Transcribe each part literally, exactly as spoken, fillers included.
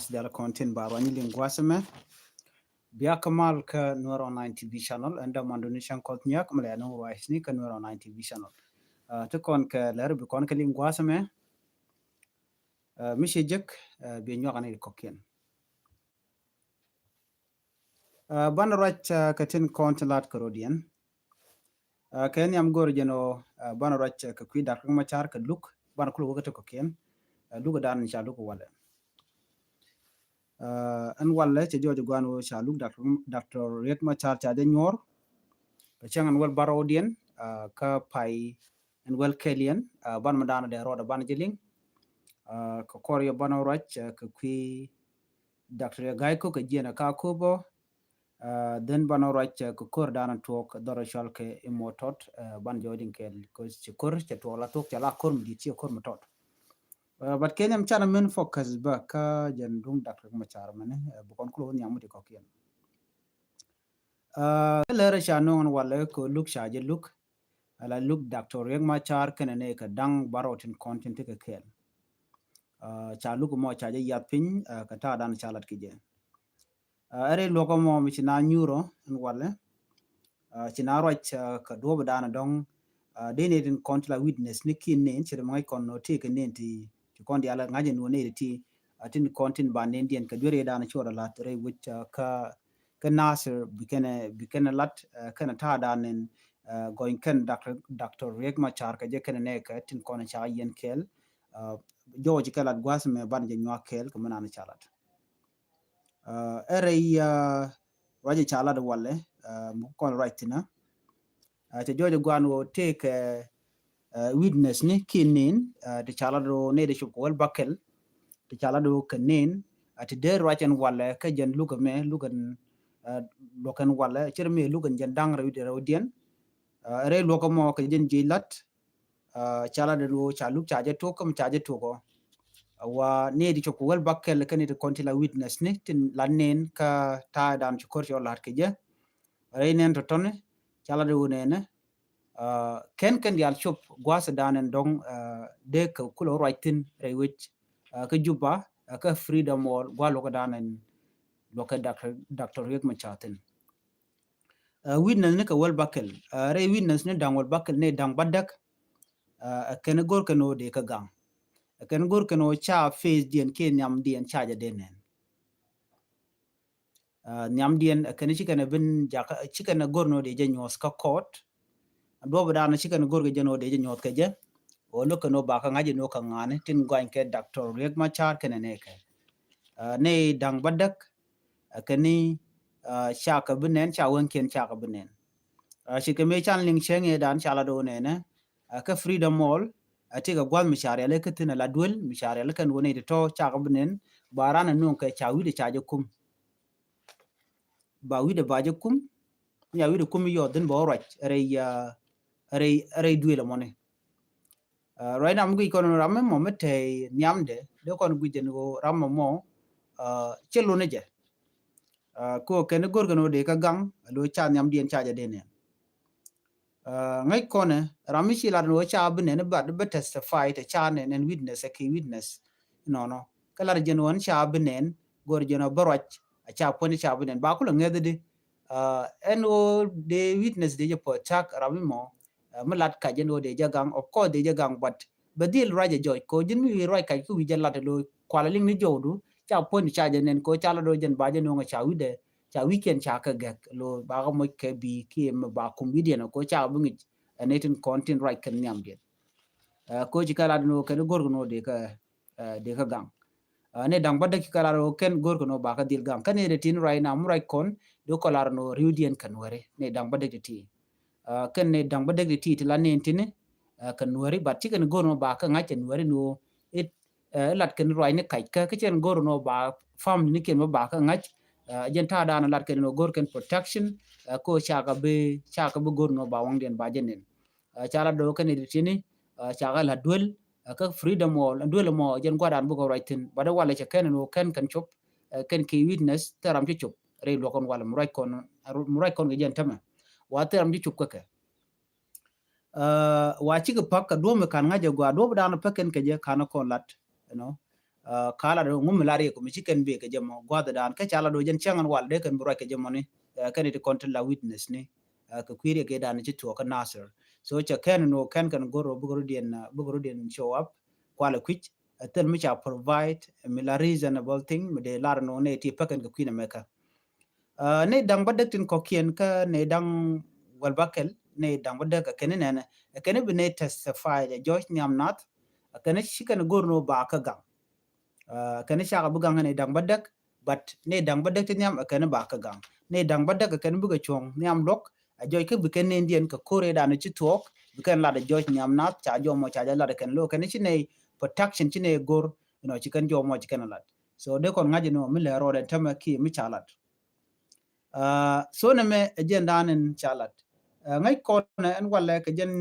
Dial kɔn tin ba ruany liŋ gua̱a̱th ɛmɛ. Bia kä mal kä Nuer Online T V channel, ɛn dämandu ni cäŋ kɔth nyak mɛ lɛ ni ruac ni kä Nuer Online T V channel. Ti kɔn kɛ lɛr bi kɔn kɛ liŋ gua̱a̱th ɛmɛ. Mi ci jek bi nyuak ni kɔkiɛn. Banɛ ruac kɛ tin kɔn tin lat kɛ rodiɛn. Kɛ nhiam go̱r jɛn ɔ banɛ ruac kɛ kui̱ Dak Riek Machar kɛ luk banɛ kulɛ wä kä ti kɔkiɛn. Luk dan ca luk walɛ. Ɛn walɛ cɛ jɔɔc guan wä ca luk Doctor Riek Machar ca jɛ nyuɔr. Kɛ cäŋ ɛn wäl barɔwdiɛn kä pay ɛn wäl kɛliɛn. Banɛ mi dan dee rɔɔdɛ banɛ jɛ liŋ. Kɛ kɔr yɛ banɛ ruac kɛ kui̱ Doctor Riek Gai Kok kɛ jiɛn ɛ ka köpɔ. Then banɛ ruac kɛ kör danɛ tuɔk dhɔrɔ cual kɛ imɔ tɔt. Banɛ jɔɔc in kɛl kɛ ci kör cɛ tuɔk la tuɔk cɛ la kör mi dit ci kör mi tɔt. But kɛn ɛm canɛ min focus bä kä jɛn duŋ Dak Riek Machar mɛni bi kɔn kulɛ wä nhiam mi ti kɔkiɛn. Kä lärä ca no̱o̱ŋ ɛn walɛ kɛ luk ca jɛ luk. Ala luk Doctor Riek Machar kɛnɛ nɛ kɛ daŋ barɔw tin kɔn tin ti kɛ kɛɛl. Ca luk mɔ ca jɛ yath piny kɛ ta̱a̱ dan ca lat kɛ jɛ. Ɛ rɛy luɔkä mɔ mi ci na nyuurɔ ɛn walɛ. Ci na ruac kɛ duɔ̱p dan dɔ̱ŋ. Dee nɛ tin kɔn ti la witness ni kin nen ci ri mi ŋa̱c kɔn nɔ ti kɛ nen ti kɔn dial ŋa̱c ɛn wä nɛ ti tin kɔn tin ba nen diɛn kɛ duer yɛ dan cuɔt a lat rɛy wec kä kä Nasir bi kɛnɛ bi kɛnɛ lat kɛnɛ ta̱a̱ dan nen. Gɔny kɛn Doctor Riek Machar kɛ jɛ kɛnɛ nɛ kɛ tin kɔn ca yɛn kɛɛl. Jɔwɔ ci kɛ lat gua̱a̱th mɛ ban jɛ nyuak kɛɛl kɛ mɛ nan ca lat. Ɛ rɛy ruacɛ ca lat walɛ mi kɔn ruac thinä. Cɛ jɔɔc guan wä tëëkɛ witness ni kin nin ti ca lat wä nɛy ti cop kɛ wäl bakɛl ti ca lat wä kɛ nin. Ti dee ruac ɛn walɛ kä jɛn lukɛ mɛ lukɛn luɔkɛn walɛ cir mi lukɛn jɛn da̱ŋ rɛw rɛw diɛn. Rɛy luɔkɛ mɔ kɛ jɛn ji̱ lat. Ca lat ɛn wä ca luk ca jɛ tok kä mi ca jɛ tok ɔ. Wa nɛy ti cop kɛ wäl bakɛl kä nɛy ti kɔn ti la witness ni tin la nin kä ta̱a̱ dan ci kör cɛ wä lat kɛ jɛ. Rɛy nɛn tɔ̱tɔ̱ni ca lat wä nɛnɛ. Kɛn kɛn diaal cop gua̱a̱th dan ɛn dɔ̱ŋ dee kɛ kulɛ ruac thi̱n rɛy wec kä Juba kä Freedom Wall gua̱a̱ luɔkä dan ɛn luɔkɛ Doctor Riek Machar thi̱n. Witness ni kɛ wäl bakɛl rɛy witness ni da̱ŋ wäl bakɛl ni da̱ŋ bädäk. Ɛ kɛn go̱r kɛn wä dee kä gaŋ. Ɛ kɛn go̱r kɛn wä ca face diɛn kiɛ nhiam diɛn ca jɛ dee nɛn. Nhiamdiɛn ɛ kɛn ci kɛn ɛ bin jakä ci kɛn ɛ go̱r ni wä dee jɛ nyuɔth kä court. Duɔp dan ci kɛn ɛ go̱r kɛ jɛ ni wä dee jɛ nyuɔth kɛ jɛ. Wä lo̱k kɛn wä bakä ŋa̱c ni wä kɛ ŋa̱ni tin gɔany kɛ Doctor Riek Machar kɛn ɛ nɛ kɛ. Ni da̱ŋ bädäk ɛ kɛn ni ca kɛ bi nɛn ca wänkiɛn ca kɛ bi nɛn. Ci kɛ mëë can liŋ cäŋ ëë dan ca la do̱ nɛnɛ. Kä Freedom Hall ɛ ti kɛ gua̱th mi ca riɛl kä thi̱n ɛ la duel mi ca riɛl kɛn wä ni ti tɔ̱ ca kɛ bi nɛn. Ba ran ɛ nuɔ̱ŋ kɛ ca wi̱dɛ ca jɛ kum. Ba wi̱dɛ ba jɛ kum. Nya wi̱dɛ kum yɔth dhin bä ruac rɛy rɛy rɛy duël ɛmɔni. Ruac nam guic kɔn ram mɛ mɔ mi tɛy nhiamdɛ dee kɔn guic jɛn ɣöö ram mɛ mɔ cɛ luni jɛ. Kɛ ɣöö kɛn go̱r kɛn ɣöö dee kä gaŋ a lo̱ ca nhiamdiɛn ca jɛ dee nɛn. Ŋäc kɔnɛ ram mi ci lat ni wä ca bi nɛn bat bi testify te ca nɛn ɛn witness ɛ ki witness. Nɔnɔ kä lat jɛn wä ni ca bi nɛn go̱r jɛn wä bä ruac a ca puɔ̱ny ca bi nɛn ba kulɛ ŋɛth di. Ɛn wä dee witness dee jɛ puɔ̱th cak ram mi mɔ mi lat kac ɛn wä dee jɛ gaŋ of course dee jɛ gaŋ but bɛ dhil ruac ɛ jɔc ko ji̱n mi wi̱i̱ ruac kac ki wi̱i̱ jɛ lat ɛ lo̱ kual ɛ liŋ ni jɔwdu ca puɔ̱ny ca jɛ nɛn ko ca lat wä jɛn ba jɛ no̱ŋ ɛ ca wi̱dɛ ca wi̱ckiɛn ca kɛ gɛk lo ba kɛ moc kɛ bi kiɛ mɛ ba kum wi̱diɛn ko ca bi ŋic. Ɛn ɛ tin kɔn tin ruac kɛn nhiamdiɛn. Ko ci kɛ lat ni wä kɛn go̱r kɛ ni wä dee kɛ dee kɛ gaŋ. Ni da̱ŋ bädäk ci kɛ lat ni wä kɛn go̱r kɛ ni wä ba kɛ dhil gaŋ kɛn ɛ tin ruac na mi ruac kɔn dee kɔ lat ni wä riwdiɛn kɛn weri ni da̱ŋ bädäk ti ti. Kɛn ni da̱ŋ bädäk ti ti ti la ni tini kɛ nuäri bat ci kɛn go̱r ni wä ba kɛ ŋa̱c kɛ nuäri ni wä it lat kɛn ruac ni kac kä kä cɛn go̱r ni wä ba family ni kɛn wä ba kɛ ŋa̱c. Jɛn ta̱a̱ da̱a̱n lat kɛn ni wä go̱r kɛn protection ko cakɛ bi cakɛ bi go̱r ni wä ba waŋdiɛn ba jɛ nin. Ca la do̱ kɛn ni ti tini cakɛ la duel kä Freedom Hall duel mɔ jɛn gua̱dan bukɛ ruac thin bat walɛ cɛ kɛn ni wä kɛn kɛn cop. Kɛn ki witness thil ram ci cop rɛy luɔkɔn walɛ mi ruac kɔn mi ruac kɔn kɛ jɛn tämɛ. Wa thil ram ci cop kä kɛ. Wa cikɛ pak kɛ duɔ̱p mi kan ŋa̱c ɛ gɔaa duɔ̱p dan pek kɛn kɛ jɛ kan kɔn lat. You know. Ka lat ŋu mi lar yɛ kɛ mi ci kɛn bek kɛ jɛ mɔ gua̱th dan kä ca lat wä jɛn cäŋ ɛn wal dee kɛn bi ruac kɛ jɛ mɔ ni. Kɛn it kɔn ti la witness ni kɛ kui̱ riɛk kɛ dan ci tuɔɔk kä Nasir. So cɛ kɛn ni wä kɛn kɛn go̱r wä bikɛ rut diɛn bikɛ rut diɛn show up kualɛ kui̱c. Thil mi ca provide mi la reasonable thing mi dee lar ni wä ni ti pekɛn kɛ kui̱n ɛmɛkä. Ni da̱ŋ bädäk tin kɔ̱kiɛn kä ni da̱ŋ wäl bäkɛl ni da̱ŋ bädäk ɛ kɛn ni nɛnɛ ɛ kɛn bi ni testify ɛ George Niam Nath. Ɛ kɛn ci kɛn go̱r ni wä ba kä gaŋ. Kɛn cakɛ bi gaŋ ni da̱ŋ bädäk, but ni da̱ŋ bädäk ti nhiam ɛ kɛn ba kä gaŋ. Ni da̱ŋ bädäk ɛ kɛn bikɛ cuɔ̱ŋ nhiam luɔk ɛ jɔc kä bi kɛn ni diɛn kɛ ko̱r ɛ dan ci tuɔɔk bi kɛn lat ɛ George Niam Nath ca jɔmɔ ca jɛ lat ɛ kɛn lo kɛn ci ni protection ci ni go̱r. You know, ci kɛn jɔmɔ ci kɛn lat. So dee kɔn ŋa̱c ni wä mi lɛ rɔɔdɛ tämɛ ki mi ca lat. So nɛ mɛ ɛ jɛn dan in ca lat. Ŋäc kɔn ɛn walɛ kɛ jɛn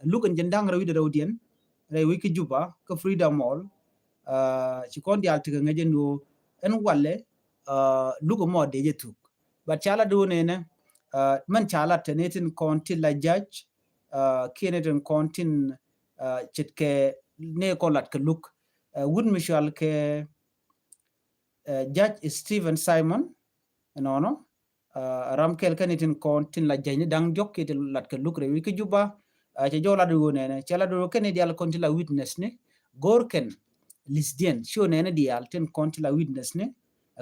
luk in jɛn da̱ŋ rɛw wi̱dɛ rɛw diɛn rɛy wi̱c kä Juba kä Freedom Hall. Ci kɔn diaal tikɛ ŋäc ɛn wä ɛn walɛ luk mɔ dee jɛ thuk. But ca lat di wä nɛnɛ mɛn ca lat tɛ ni tin kɔn ti la judge kiɛ ni tin kɔn tin ce̱tkɛ ni kɔn lat kɛ luk. Wut mi cual kɛ Judge Stephen Simon ɛnɔnɔ ram kɛl kɛn itin kɔn tin la judge ni da̱ŋ diɔk kiɛ tin lat kɛ luk rɛy wi̱c kä Juba. Cɛ jɔw lat di wä nɛnɛ cɛ lat di wä kɛn idial kɔn tin la witness ni go̱r kɛn list diɛn ci wä nɛnɛ dial tin kɔn tin la witness ni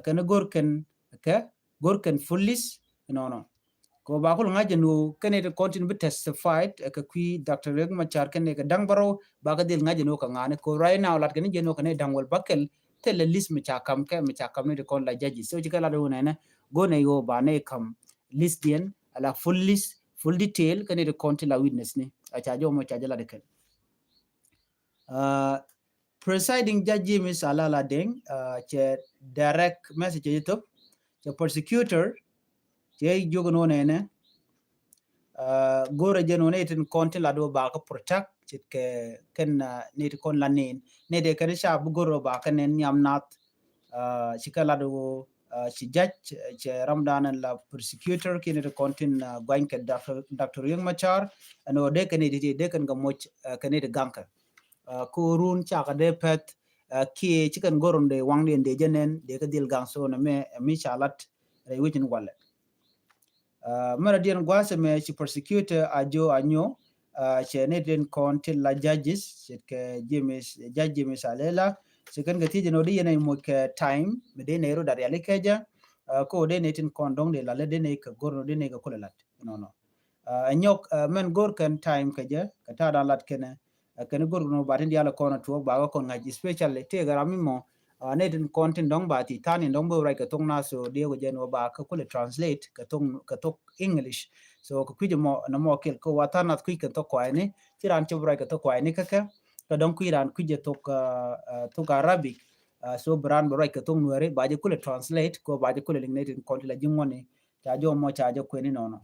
kɛn go̱r kɛn kɛ go̱r kɛn full list ɛnɔnɔ. Kɛ ba kul ŋa̱c jɛ nu kɛn it kɔn tin bi testified kɛ kui̱ Doctor Riek Machar kɛn kɛ da̱ŋ bärɔw ba kɛ dhil ŋa̱c jɛ nu kɛ ŋa̱ni kɛ right now lat kɛn jɛ nu kɛn da̱ŋ wäl bäkɛl thilɛ list mi ca kam kɛ mi ca kam ni ti kɔn la judges. So ci kɛ lat wun ɛnɛ go̱n ɛ yo ba ni kam list diɛn ala full list full detail kɛn ti kɔn ti la witness ni a ca jɛ wä mɔ ca jɛ lat kɛn. Presiding Judge James Alala Deng cɛ direct message cɛ thop cɛ prosecutor cɛ jiök ni wä nɛnɛ go̱rɛ jɛn wä ni tin kɔn tin lat wä ba kä protect cɛ kɛ kɛn ni tin kɔn la nin ni dee kɛn ca bi go̱rɛ ba kɛn ni Niam Nath. Ci kɛ lat wä ci judge cɛ ram dan la prosecutor kiɛ ni tin kɔn tin guany kɛ Doctor Riek Machar ɛn wä dee kɛn ni ti dee kɛn kɛ moc kɛn ni ti gaŋkɛ. Ko run cakɛ dee pɛth kiɛ ci kɛn go̱r wä ni dee waŋ diɛn dee jɛ nɛn dee kɛ dhil gaŋ so nɛ mɛ mi ca lat rɛy wi̱c in walɛ. Mɛrɛ diɛn gua̱a̱th ɛmɛ ci prosecutor Ajo Anyo cɛ ni tin kɔn tin la judges cɛ kɛ James, Judge James Alela cɛ kɛn kɛ thiec ni wä di yɛn a moc kɛ time mi dee nɛ ro dat yali kɛ jɛ. Ko dee nɛ tin kɔn dɔŋ dee la lɛ dee nɛ kɛ go̱r ni dee nɛ kɛ kulɛ lat nɔnɔ. Ɛ nyɔk mɛn go̱r kɛn time kɛ jɛ kɛ ta̱a̱ dan lat kɛnɛ kɛn go̱r kɛn ba tin dial kɔn a tuɔɔk ba kɛ kɔn ŋa̱c especially tëëkɛ ram mi mɔ. Nɛ tin kɔn tin dɔ̱ŋ ba ti tha̱a̱n in dɔ̱ŋ bä ruac kɛ thok nath so diɛ kɛ jɛ ni wä ba kɛ kulɛ translate kɛ thok kɛ thok English. So kɛ kui̱c mɔ nɛ mɔ kɛl kɛ wa tha̱a̱n nath kui̱c kɛ thok kuayni ci ran cop ruac kɛ thok kuayni kä kɛ kɛ dɔ̱ŋ kui̱ ran kui̱c jɛ thok thok Arabic. So bi ran bä ruac kɛ thok Nuɛri ba jɛ kulɛ translate kɛ ba jɛ kulɛ liŋ nɛ tin kɔn tin la ji̱ ŋuɔ̱ni ca jɔ mɔ ca jɛ kuɛni nɔnɔ.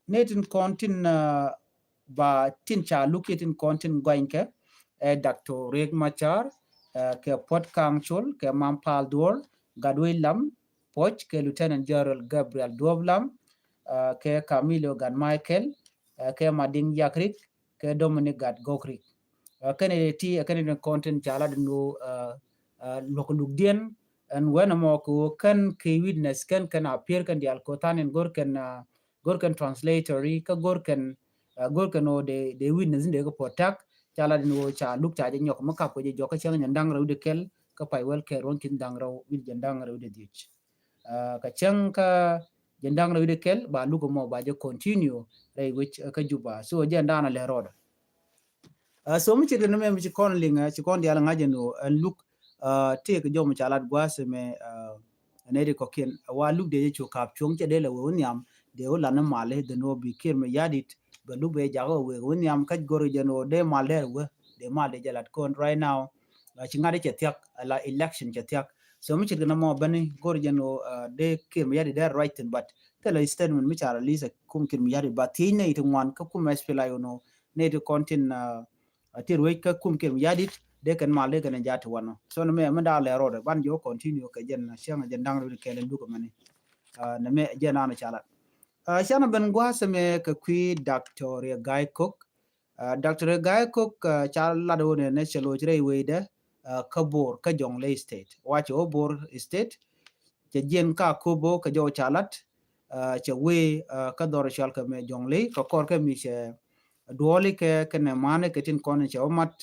Ni tin kɔn tin ba tin ca luk kiɛ tin kɔn tin guanykɛ ɛ Doctor Riek Machar kɛ Puɔt Kaŋ Col kɛ Mam Pal Duɔl, Gatwec Lam Puɔc kɛ Lieutenant General Gabriel Duɔp Lam kɛ Camilo Gat Michael kɛ Madiŋ Yakrik kɛ Dominic Gat Gokrik. Kɛn ti kɛn tin kɔn tin ca la di nu luɔk lukdiɛn ɛn wɛn ɛmɔ kɛ wä kɛn kɛ witness kɛn kɛn a pier kɛn dial ko than in gor kɛn gor kɛn translatory kä gor kɛn gor kɛn wä de de witness in de kɛ protect ca la din wä ca luk ca jɛ nyɔk mi kap kɛ jɛ jɔk kä cäŋ jɛ daŋ rɛw de kɛl kä pay wɛl kɛ ruɔn kin daŋ rɛw wi̱c jɛ daŋ rɛw de dhiec. Kä cäŋ kä jɛ daŋ rɛw de kɛl ba luk mɔ ba jɛ continue rɛy wec kä Juba so jɛ daŋ a lɛ rɔɔdɛ. So mi ci rin mɛ mi ci kɔn liŋ ci kɔn dial ŋa̱c ɛn ɣöö ɛn luk tëëk jɔm ca lat gua̱a̱th mɛ nɛy ti kɔ̱kiɛn wa luk dee jɛ cu ka̱p cuɔ̱ŋ cɛ dee lɛ wee wä nhiam dee wä lan ni mal i̱ dhen wä bi kiɛr mɛ ya̱dit bɛ luk bɛ jak wä wee wä nhiam kac go̱r jɛn wä dee mal dee wä dee mal dee jɛ lat kɔn right now. Ci ŋa̱t cɛ thiak ala election cɛ thiak. So mi ci rin mɔ bäni go̱r jɛn wä dee kiɛr mɛ ya̱dit dee ruac thin but thilɛ statement mi ca release kum kiɛr mɛ ya̱dit ba thiec nɛy ti ŋuan kä kum S P L A I O nɔ nɛy ti kɔn tin a ti ruec kä kum kiɛr mɛ ya̱dit dee kɛn mal dee kɛn jat ti wanɔ. So ni mɛ mi da̱a̱ lɛ rɔɔdɛ ban jɛ wä continue kɛ jɛn ciaŋ jɛn da̱ŋ rɛw di kɛɛl in luk ɛmɛni. Ni mɛ jɛn an ca lat. Ciaŋ ben gua̱a̱th ɛmɛ kɛ kui̱ Doctor Riek Gai Kok. Doctor Gai Kok ca lat wä nɛnɛ cɛ loc rɛy wecdɛ kä Bor kä Jonglei State. Wa cɛ wä Bor State cɛ jiɛn kä Akobo kɛ jɔw ca lat cɛ wee kä dhɔr cɔal kɛ mɛ Jonglei kɛ kɔr kɛ mi cɛ duɔli kɛ kɛnɛ mani kɛ tin kɔn cɛ wä mat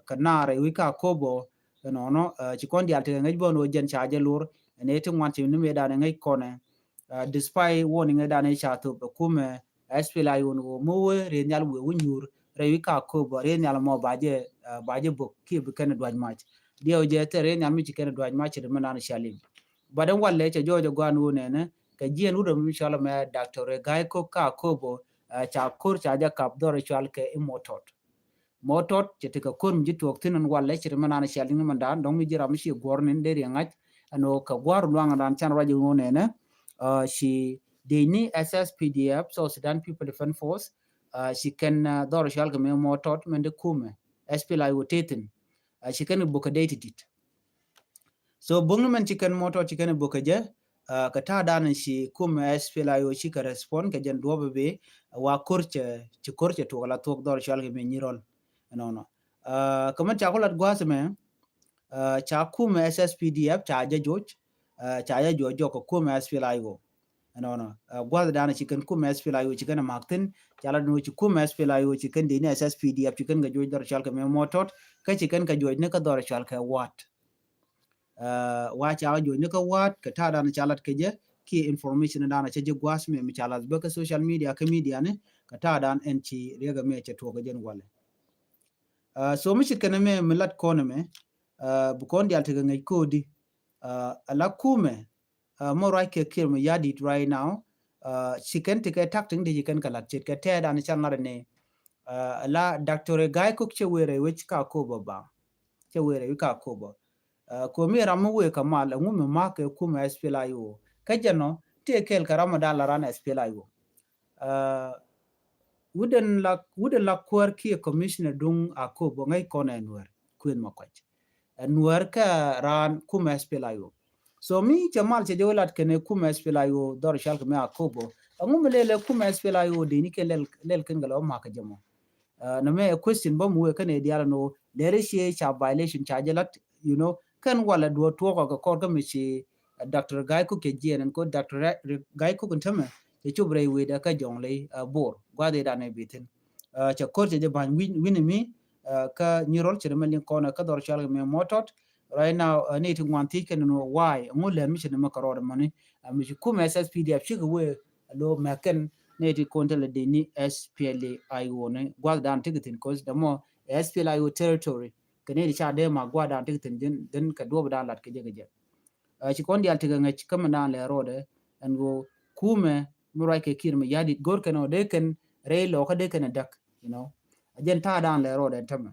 kɛ naar rɛy wec kä Akobo. Ɛnɔnɔ ci kɔn dial tekɛ ŋäc bä ni wä jɛn ca jɛ lor ɛn ɛ ti ŋuan ci ni mëë dan ɛ ŋäc kɔnɛ. Despite warning ɛ dan ɛ ca thop ɛ kumɛ SPLA-IO ni wä mi wee rɛy nhial wee wä nyuur rɛy wec kä Akobo rɛy nhial mɔ ba jɛ ba jɛ bok kiɛ bi kɛn duac mac. Diɛw jɛ thɛ rɛy nhial mi ci kɛn duac mac ci ri mi nan ca lim. But ɛn walɛ cɛ jɔɔc ɛ guan wä nɛnɛ kɛ jiɛn wut ɛ mi cɔl mɛ Doctor Gai Kok kä Akobo ca kor ca jɛ kap dhɔr ɛ cɔal kɛ i Mɔtɔt. Mɔtɔt cɛ tekɛ kor mi ji̱ tuɔɔk thi̱n ɛn walɛ cɛ ri mi nan cɛ liŋ ni mɛn dan dɔ̱ŋ mi ji̱ ram mi ci guɔ̱r ni dee riɛŋ ŋa̱c ɛn ɣöö kɛ gua̱r luaŋ dan can ruac ɛn ɣöö nɛnɛ ci dee ni SSPDF, South Sudan People Defense Force, ci kɛn dhɔr cɔal kɛ mi Mɔtɔt mɛn dee kumɛ SPLA-IO tëë thi̱n. Ci kɛn buk kɛ dee ti di̱t. So buk ni mɛn ci kɛn Mɔtɔt ci kɛn buk kɛ jɛ kɛ ta̱a̱ dan ci kumɛ SPLA-IO ci kɛ respond kɛ jɛn duɔp bi wa kor cɛ ci kor cɛ tuɔk la thuɔk dhɔr cɔal kɛ mi Nyirol. Ɛnɔnɔ kɛ mɛn ca ku lat gua̱a̱th mɛ ca kumɛ SSPDF ca jɛ joc ca jɛ joc jɔk kɛ kumɛ SPLA-IO. Ɛnɔnɔ gua̱a̱th dan ci kɛn kumɛ SPLA-IO ci kɛn ɛ mak thi̱n ca lat ni wä ci kumɛ SPLA-IO ci kɛn dee ni SSPDF ci kɛn kɛ joc dhɔr cɔal kɛ mi Mɔtɔt kä ci kɛn kɛ joc ni kä dhɔr cɔal kɛ Wat. Wa ca joc ni kä Wat kɛ ta̱a̱ dan ca lat kɛ jɛ kiɛ information dan cɛ jɛ gua̱a̱th mɛ mi ca lat bä kä social media kä media ni kɛ ta̱a̱ dan ɛn ci riɛk ɛmɛ cɛ tuɔk kɛ jɛn walɛ. So mi ci kɛn ɛmɛ mi lat kɔn ɛmɛ bi kɔn dial tekɛ ŋäc kodi. Ala kumɛ mɔ ruac kɛ Kiir Mayardit right now ci kɛn tekɛ tactic ti ci kɛn kɛ lat ce̱tkɛ tɛɛ dan can lat ni ala Doctor Gai Kok cɛ wee rɛy wec kä Akobo ba cɛ wee rɛy wec kä Akobo. Komi ram mi wee kɛ mal ɛŋu mi mak kɛ kumɛ SPLA-IO kä jɛn ɔ tëë kɛɛl kɛ ram mi dan la ran SPLA-IO. Wudɛn la wudɛn la kuäär kiɛ commissioner duŋ Akobo ŋäc kɔn ɛ Nuɛr kuën ma kuac. Ɛ Nuɛr kä raan kumɛ SPLA-IO. So mi cɛ mal cɛ jɛ wä lat kɛn ɛ kumɛ SPLA-IO dhɔr cɔal kɛ mi Akobo. Ɛŋu mi lɛl ɛ kumɛ SPLA-IO dee ni kɛ lɛl lɛl kɛn kɛ lɛ wä mak kɛ jɛ mɔ. Nɛ mɛ ɛ question bä mi wee kɛn ɛ diaal ɛn ɣöö lɛri ciɛ ca violation ca jɛ lat, you know, kɛn walɛ duɔ̱ɔ̱r tuɔɔk ɔ kɛ kɔr kä mi ci Doctor Gai Kok cɛ jiɛn ɛn ko Doctor Gai Kok in tämɛ cɛ cop rɛy wecdɛ kä Jonglei Bor gua̱a̱th ëëdan ɛ bi thi̱n. Cɛ ko̱r cɛ jɛ ba̱ny wi̱n wi̱n mi kä Nyirol cɛ ri mɛ liŋ kɔn kä dhɔr cɔal kɛ mɛ Mɔtɔt. Right now ni ti ŋuan thiec kɛn ni why ŋu lɛn mi cɛ ni mɛ kɛ rɔɔd mɔni mi ci kumɛ SSPDF cikɛ wee lo mɛk kɛn ni ti kon tɛlɛ di ni SPLA-IO ni gua̱a̱th dan ti kɛ thi̱n cause dɛ mɔ SPLA-IO territory. Kɛ ni ti ca dee ma gua̱a̱th dan ti kɛ thi̱n jɛn kɛ duɔp dan lat kɛ jɛ kɛ jɛ. Ci kɔn dial tekɛ ŋäc kä mi dan lɛ rɔɔdɛ ɛn ɣöö kumɛ mi ruac kɛ Kiir Mayardit go̱r kɛn ɔ dee kɛn rɛy lɔkä dee kɛn ɛ däk, you know. A jɛn ta̱a̱ dan lɛ rɔɔdɛ ɛn tämɛ.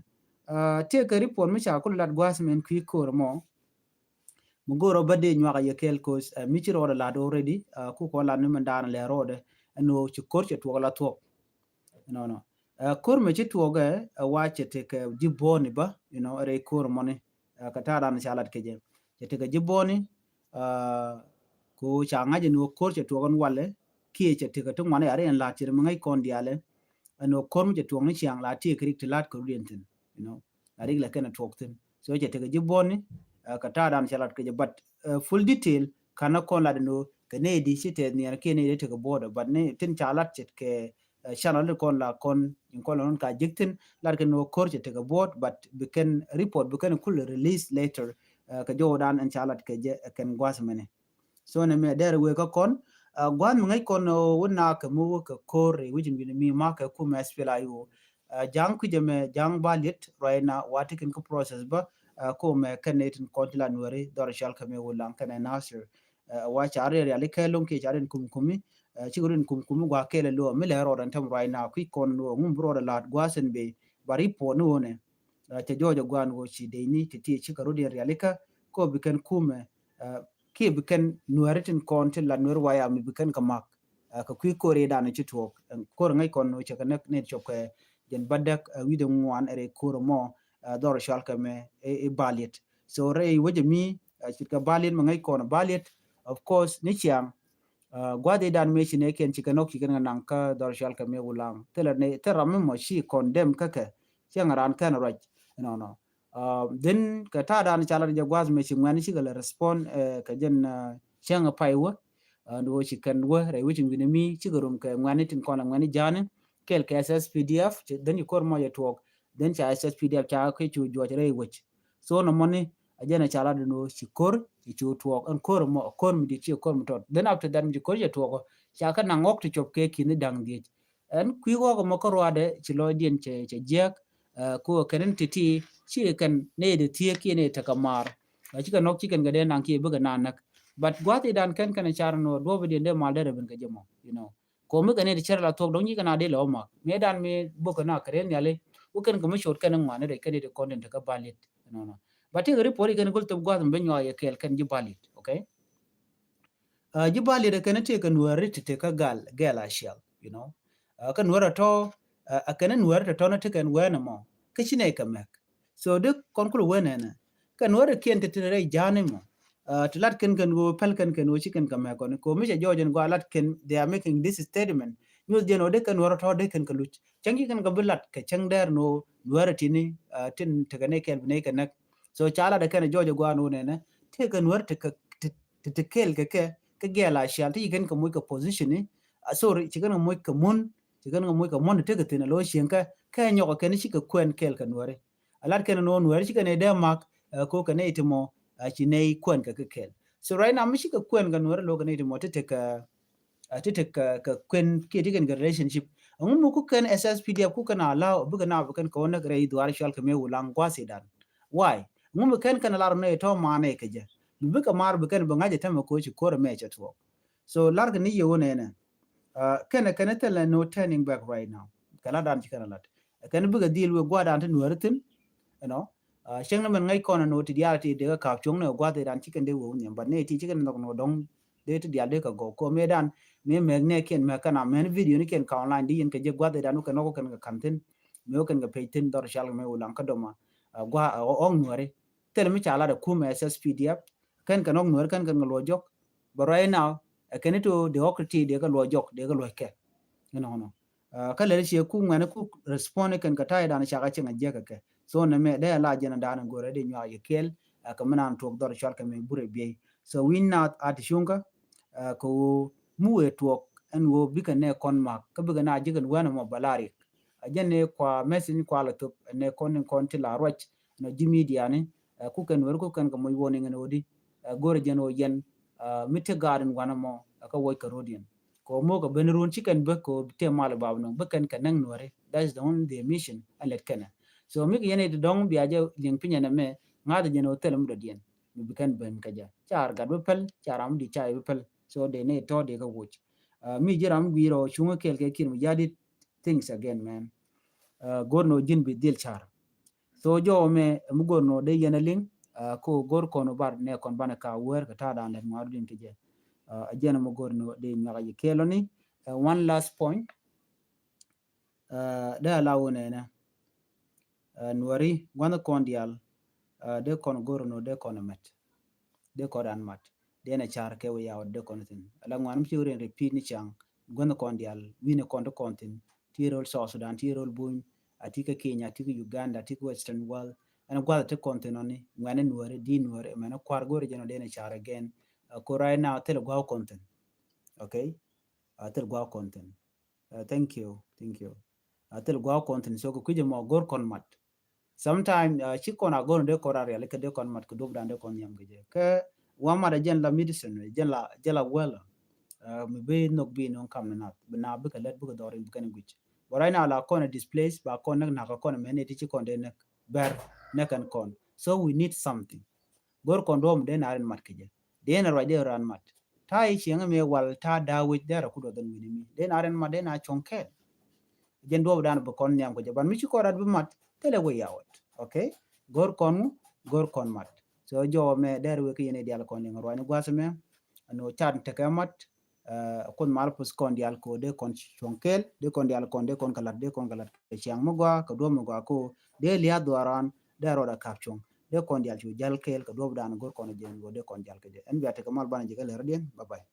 Tëëkɛ report mi ca kul lat gua̱a̱th mɛn kui̱ ko̱r mɔ. Mi go̱r ɔ bä dee nyuak a yɛ kɛɛl cause mi ci rɔɔdɛ lat already ku kɔn lat ni mi dan lɛ rɔɔdɛ ɛn ɣöö ci ko̱r cɛ tuɔk la thuɔk. Nɔnɔ ko̱r mi ci tuɔkɛ ɛ wa cɛ tekɛ ji̱ buɔ̱ɔ̱ni bä, you know, rɛy ko̱r mɔni. Kɛ ta̱a̱ dan ca lat kɛ jɛ cɛ tekɛ ji̱ buɔ̱ni. Ko ca ŋa̱c ɛn ɣöö ko̱r cɛ tuɔk ɛn walɛ kiɛ cɛ tekɛ ti ŋuan ɛ a ri ɛn la̱t cɛ ri mi ŋäc kɔn diaalɛ. Ɛn ɣöö ko̱r mi cɛ tuɔk ni ciaŋ la tiee kɛ rik ti la̱t kɛ rut yɛn thi̱n, you know, la rik lɛ kɛn ɛ tuɔk thi̱n. So cɛ tekɛ ji̱ buɔ̱ni kɛ ta̱a̱ dan ca lat kɛ jɛ but full detail kanɛ kɔn lat ɛn ɣöö kɛ nɛy di ci tɛth niɛɛr kiɛ nɛy di tekɛ buɔ̱ɔ̱dɛ but ni tin ca lat ce̱tkɛ channel ti kɔn la kɔn in kɔn la nɔn ka jek thin lat kɛn wä ko̱r cɛ tekɛ buɔt but bi kɛn report bi kɛn kul release later. Kɛ jɔwdan ɛn ca lat kɛ jɛ kɛn gua̱th mɛni. So nɛ mɛ dɛr wee kä kɔn gua̱th mi ŋäc kɔn wä na kɛ mi wä kɛ ko̱r wi̱c in wi̱n mi ma kɛ kumɛ SPLA-IO. Ja̱ŋ kui̱c ɛmɛ ja̱ŋ ba liet right now wa ti kɛn kä process bä. Kumɛ kɛn nɛ tin kɔn ti la Nuɛri dhɔr cɔal kɛ mɛ wä laŋ kɛn ɛ Nasir. Wa ca ri riali kɛ loŋ kiɛ ca ri in kum kumi. Cikɛ ri in kum kumi gua kɛɛl ɛ loɔ mi lɛ rɔɔd ɛn tɛm right now kui̱c kɔn loɔ ŋum bi rɔɔd ɛ laat gua̱a̱th ɛn bee ba report ni wä nɛ. Cɛ jɔɔc ɛ gua̱a̱n wä ci dee ni ti ti cikɛ rɔɔd in riali kä kɔ bi kɛn kumɛ kiɛ bi kɛn Nuɛri tin kɔn ti la Nuɛri waya mi bi kɛn kɛ mak. Kɛ kui̱ ko̱r i̱ dan ci tuɔɔk ko̱r ŋäc kɔn wä cɛ kɛ nɛk ni cɔp kɛ jɛn bädäk wi̱dɛ ŋuan ɛ rɛy ko̱r mɔ dhɔr cɔal kɛ mɛ i̱ baliet. So rɛy wecɛ mi ce̱tkɛ baliet mi ŋäc kɔn baliet. Of course ni ciaŋ Gua̱th i̱ dan mëë ci nɛ kiɛn ci kɛ nɔk ci kɛn kɛ naŋ kä dhɔr cual kɛ mëë Wulaŋ. Thilɛ ni thil ram mi mɔ ci condemn kä kɛ cieŋ raan kɛn ruac. Nɔnɔ. Dhin kɛ ta̱a̱ dan ca lat jɛ gua̱th mëë ci ŋuɛ̈ni cikɛ lɛ respond kɛ jɛn cieŋ pay wä. Ni wä ci kɛn wä rɛy wä ci ŋuini mi cikɛ rum kɛ ŋuɛ̈ni tin kɔn lɛ ŋuɛ̈ni ja̱a̱ni kɛɛl kɛ S S P D F. Dhin ci ko̱r mɔ jɛ tuɔɔk. Dhin ca S S P D F ca kɛ cu juɔc rɛy wec. So nɔmɔni a jɛn a ca lat dun wä ci ko̱r ci cu tuɔɔk ɛn ko̱r mɔ ko̱r mi dit ci ko̱r mi tɔt. Dhin after that mi ci ko̱r jɛ tuɔɔk ca kɛ naŋ ɣɔk ti cop kɛ ki̱ni da̱ŋ dhiec. Ɛn kui̱ ɣɔk mɔ kä ruadɛ ci lɔcdiɛn cɛ cɛ jiɛk. Ko kɛn in titi ci kɛn ne de thiek kiɛ ne tekɛ maar. Ci kɛ nɔk ci kɛn kɛ dee naŋ kiɛ bikɛ na näk. But gua̱th i̱ dan kɛn kɛn car nɔ duɔp i̱ diɛn dee mal dee rɛ ben kɛ jɛ mɔ, you know. Ko mi kɛ ni ti cɛr la thuɔk dɔŋ nyi kɛ na dee lɛ wä mak mi dan mi bok kɛ na kɛ rɛn yali. Wä kɛn kɛ mi cot kɛn ŋuan ni rɛ kɛn ni ti kɔn tin ti kɛ balit. Nɔnɔ. But ti kɛ report i̱ kɛn gol thop gua̱th mi ben nyuak yɛ kɛɛl kɛn ji̱ balit, okay. Ji̱ balit kɛn ti kɛ nuɛri ti ti kɛ gal gɛl a cial, you know. Kɛ nuɛri tɔ kɛn nuɛri ti tɔ ni ti kɛn wɛn mɔ kɛ ci nɛ kɛ mɛk. So di kɔn kul wɛn ɛnɛ kɛ nuɛri kiɛn ti ti rɛ ja̱a̱ni mɔ. Ti lat kɛn kɛn wä pɛl kɛn kɛn wä ci kɛn kɛ mɛk kɔni ko mi cɛ jɔɔc ɛn gua lat kɛn they are making this statement. Nyuth jɛn wä di kɛn nuɛri tɔ di kɛn kɛ luc cɛŋ ci kɛn kɛ bi lat kɛ cɛŋ dɛr ni wä nuɛri ti ni tin ti kɛ ni kɛl bi ni kɛ nɛk. So ca lat kɛn jɔɔc ɛ gua ni wä nɛnɛ ti kɛ nuɛri ti kɛ ti ti kɛl kɛ kɛ kɛ gɛl a cial ti ci kɛn kɛ moc kɛ position ni. Sorry, ci kɛn kɛ moc kɛ mun ci kɛn kɛ moc kɛ mun ti kɛ thin a lo cieŋ kɛ kɛ nyɔk kɛn ci kɛ kuɛn kɛl kɛ nuɛri. A lat kɛn ni wä nuɛri ci kɛn ɛ dee mak ko kɛ nɛ iti mɔ ci nɛ kuɛn kɛ kɛ kɛl. So right now mi ci kɛ kuɛn kɛ nuɛri lo kɛ nɛ iti mɔ ti ti kɛ ti ti kɛ kɛ kuɛn kiɛ ti kɛn kɛ relationship. Ɛŋu mi ku kɛn S S P D F ku kɛn a law bikɛ na bikɛn kɛ wä näk rɛy dhuar cual kɛ mëë Wulaŋ gua̱th i̱ dan. Why? Ŋu mi kɛn kɛn lar nɛ tɔ manɛ kɛ jɛ mi bikɛ mar bikɛn bi ŋa̱c ɛ tämɛ koci ko̱r ɛmɛ cɛ tuɔɔk. So lar kɛ ni yɛ wä nɛnɛ kɛn kɛn thilɛ no turning back right now. Kɛ lat dan ci kɛn lat kɛn bikɛ dhil wek gua̱dan ti nuɛri thin. You know. Cäŋ ni mɛn ŋäc kɔn no ti diaal ti dee kɛ ka̱p cuɔ̱ŋ ni gua̱th idan ci kɛn dee wek wä nhiam but ni ti ci kɛn nhɔk no dɔŋ dee ti diaal dee kɛ gɔw ko mëë dan mëë mɛk nɛ kiɛn mɛk kɛn a mɛn video ni kiɛn ka̱ online di yɛn kɛ jɛ gua̱th idan wä kɛn nɔk wä kɛn kɛ ka̱n thin. Mëë wä kɛn kɛ pec thin dhɔr cal kɛ mëë Wulaŋ kä dɔma. Gua̱ ɣɔŋ nuɛri thil mi ca lat ɛ kumɛ S S P D F kɛn kɛn ɣɔŋ nuɛri kɛn kɛn kɛ luɔ jɔk. But right now ɛ kɛn ito dee ɣɔk ti dee kɛ luɔ jɔk dee kɛ luɔ kɛ. Inɔnɔ. Kä lɛl ciɛ ku ŋuɛn ku respond kɛn kɛ ta̱y dan cakɛ cieŋ a jiɛk kɛ kɛ. So nɛ mɛ dee la jɛn dan go̱rɛ dee nyuak yɛ kɛɛl. Kɛ mi nan tuɔk dhɔr cual kɛ mɛ burɛ biey. So wi̱ny nath a ti cuŋkä kɛ ɣöö mi wëë tuɔk ɛn ɣöö bikɛ nɛ kɔn mak kä bikɛ na ji̱ kɛn wɛn ɛmɔ bɛ la rik. A jɛn ni kua message ni kua la thop ɛn nɛ kɔn ni kɔn ti la ruac nɔ ji̱ media ni. Ku kɛn wër ku kɛn kɛ moc warning ɛn ɣöö di go̱rɛ jɛn ɣöö yɛn mi ti gaat in wanɛ mɔ kä woc kɛ ro̱diɛn. Kɛ mok kɛ ben run ci kɛn bek kɛ tëë mal bap nɔŋ bek kɛn kɛ näŋ nuɔri. That is the only the mission. Ɛn lɛt kɛnɛ so mi kɛ yɛn iti dɔŋ bia jɛ liŋ pinyɛ nɛ mɛ ŋa̱th jɛn ɣöö thilɛ mi dɔ̱diɛn. Mi bi kɛn ben kä jɛ car gat bi päl car ram di cay bi päl. So de ne tɔ de kä woc. Mi ji̱ ram gui̱i̱r ɔ cuŋä kɛl kɛ kiɛn mi jadit things again, man. Go̱r nɔ ji̱n bi dhil car. So jɔwä mɛ mi go̱r nɔ dee yɛn a liŋ ko go̱r kɔn bar nɛ kɔn banɛ ka wär kɛ ta̱a̱ dan lɛt ŋuar din ti jɛ. A jɛn mi go̱r nɔ dee nyuak a yi kɛɛl ɔ ni. One last point. Dee a la wä nɛnɛ. Nuɔri gua̱nh kɔn diaal. Dee kɔn go̱r nɔ dee kɔn mɛt. Dee kɔn dan mat. Dee na car kɛ wä yaw dee kɔn thin a la ŋuan mi ci wä rin repeat ni caŋ. Gua̱nh kɔn diaal wi̱n kɔn ti kɔn thin. Ti rol South Sudan ti rol Buny. A ti kä Kenya a ti kä Uganda a ti kä Western world. Ɛn gua̱th ti kɔn thin ɔni ŋuɛn nuɔri di nuɔri mɛn kuar go̱r jɛn ɔ dee na car again. Ko right now thil gua̱w kɔn thin. Okay. Thil gua̱w kɔn thin. Thank you, thank you. Thil gua̱w kɔn thin so kɛ kui̱c ɛmɔ go̱r kɔn mat. Sometime ci kɔn a go̱r dee kɔn a riali kɛ dee kɔn mat kɛ duɔp dan dee kɔn nhiam kɛ jɛ kɛ wa mat a jɛn la medicine jɛn la jɛn la well. Mi bi nhok bi nɔŋ kam ni nath bi na bikɛ lɛt bikɛ dhɔr in bikɛn guic. But right now la kɔn a displace ba kɔn näk nak a kɔn a mɛn iti ci kɔn dee näk bɛr näk ɛn kɔn. So we need something. Go̱r kɔn duɔm dee na rin mat kɛ jɛ dee na ruac dee ran mat. Ta̱a̱ i̱ cieŋ mi wal ta̱a̱ da̱a̱ wec dee ra kut wä dhɔn wi̱ni mi dee na rin mat dee na cuɔ̱ŋ kɛɛl. Jɛn duɔp dan bi kɔn nhiam kɛ jɛ ban mi ci kɔn rat bi mat thilɛ wä yawet. Okay. Go̱r kɔn ŋu go̱r kɔn mat. So jɔwä mɛ dee ri wek ki yɛn i̱ dial kɔn liŋ ruac ni gua̱th mɛ. Ɛn wä cat tekɛ mat. Kuoth mal puth kɔn diaal ko dee kɔn cuɔ̱ŋ kɛɛl dee kɔn diaal kɔn dee kɔn kɛ la̱t dee kɔn kɛ la̱t kɛ ciaŋ mi gɔaa kɛ duɔ̱p mi gɔaa ko dee lia̱a̱ dhuaaran dee rɔɔd a ka̱p cuɔ̱ŋ dee kɔn diaal cu jäl kɛɛl kɛ duɔ̱p dan go̱r kɔn jɛn go dee kɔn jäl kɛ jɛ ɛn bia tekɛ mal banɛ jɛ kɛ lɛr diɛn. Bye bye.